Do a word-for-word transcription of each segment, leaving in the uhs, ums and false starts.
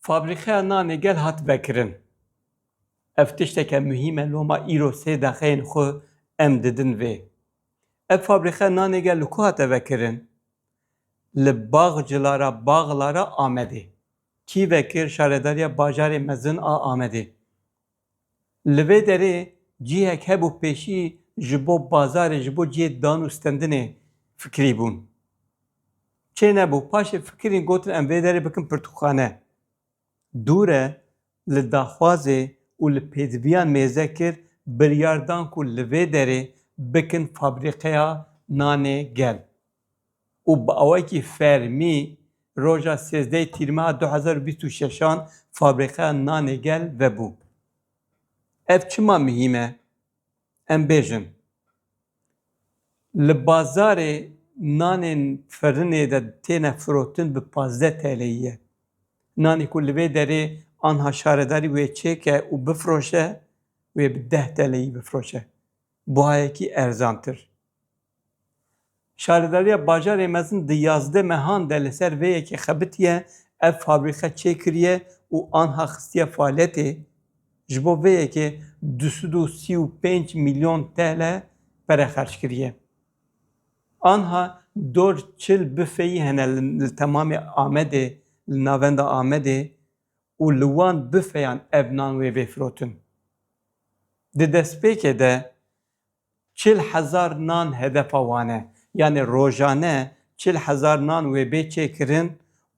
Fabrîxeya nanê gel hat vekirin. Ev tişteke muhîm e, loma îro sê dexeyên xwe em didin vê. Ev fabrîxeya nanê gel li ku hate vekirin? Li Bağcılara, Bağlara Amedê. Kî vekir? Şaredariya Bajarê Mezin a Amedê. Li vê derê cihek hebû pêşî ji bo bazarê, ji bo cihê dan û stendinê fikirî bûn. Çê nebû. Paşê fikirîn, gotin, em vê derê bikin pirtûkxane. Dûr e, li daxwazê û li pêdiviyan mêze kir, biryar dan ku li vê derê bikin fabrîqeya nanê gel. Û bi awayekî fermî roja sêzdehê Tîrmeha du hezar û bîst û şeşan fabrîqeya nanê gel vebû. Ev çima muhîm e? Em bêjin, li bazarê nanên firinê de têne firotin bi pazdeh T L'yî ye. Nanî ku li vê derê anha şaredarî wê çêke û bifroşe, wê bi deh T L'yî bifroşe. Buhayekî erzantir. Şaredariya Bajarê Mezin di yazdeh mehan de li ser vê yekê xebitiye, ev fabrîqe çêkiriye û anha xistiye faaliyetê. Ji bo vê yekê du sed û sî û pênc milyon T L pere xerc kiriye. Anha dor çil bifeyî hene li, li temamê Amedê, li navenda Amedê û li wan bifeyan ev nan wê bê firotin. Di destpêkê de çil hezar nan hedefa wan e. Yanî rojane çil hezar nan wê bê çêkirin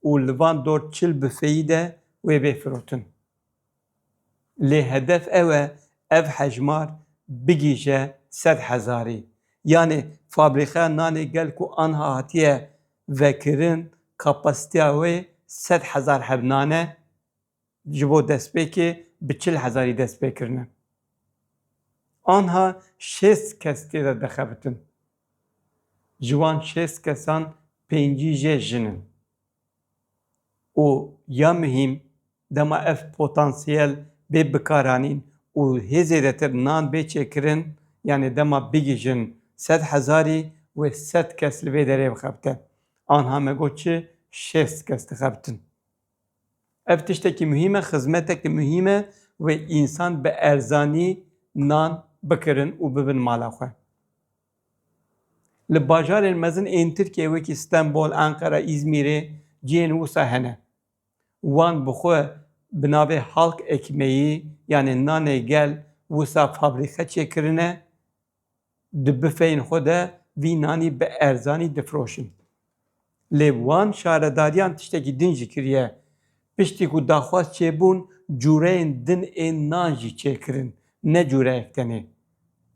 û li van dor çil bifeyî de wê bê firotin. Lê hedef ew e, ev hejmar bigihîje sed hezarî. Yanî fabrîqeya nanê gel ku anha hatiye vekirin, kapasiteya wê sed hezar heb nan e. Ji bo destpêkê bi çil hezarî dest pê kirine. Anha şêst kes tê de dixebitin. Ji wan şêst kesan pêncî jê jin in. Û ya muhîm, dema ev potansiyel bê bikaranîn û hê zêdetir nan bê çêkirin, yanî dema bigihîjin sed hezarî, wê sed kes li vê derê bixebite. Anha me got çi, şêst kes dixebitin. Ev tiştekî muhîm e, xizmetekî muhîm e, wê însan bi erzanî nan bikirin û bibin mala xwe. Li bajarên mezin ên Tirkiyê wekî Stenbol, Enqera, Îzmîrê cihên wisa hene. Wan bi xwe bi navê halk ekmeği, yanî nanê gel, wisa fabrîqe çêkirine, di bifeyên xwe de vî nanî bi erzanî difiroşin. Lê wan şaredariyan tiştekî din jî kiriye. Piştî ku daxwaz çêbûn, cûreyên din ên nan jî çêkirin, ne cûreyek tenê.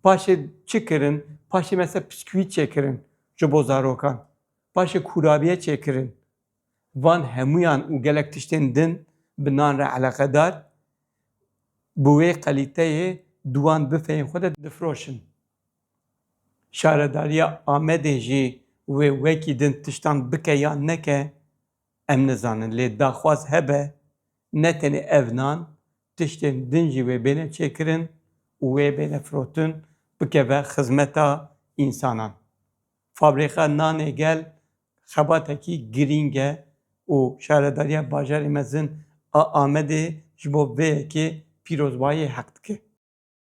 Paşê çi kirin? Paşê mesela piskûît çêkirin ji bo zarokan. Paşê kurabiye çêkirin. Van hemûyan û gelek tiştên din bi nan re eleqedar, bi wê qelîteyê di wan bifeyên xwe de difiroşin. Şaredariya Amedê jî wê wekî din tiştan bike yan neke, em nizanin. Lê daxwaz hebe, ne tenê ev nan, tiştên din jî wê bêne çêkirin û wê bêne firotin, bikeve xizmeta însanan. Fabrîqa nanê gel xebatekî girîng e û Şaredariya Bajarê Mezin a Amedê ji bo vê yekê pîrozbayiyê heq dike.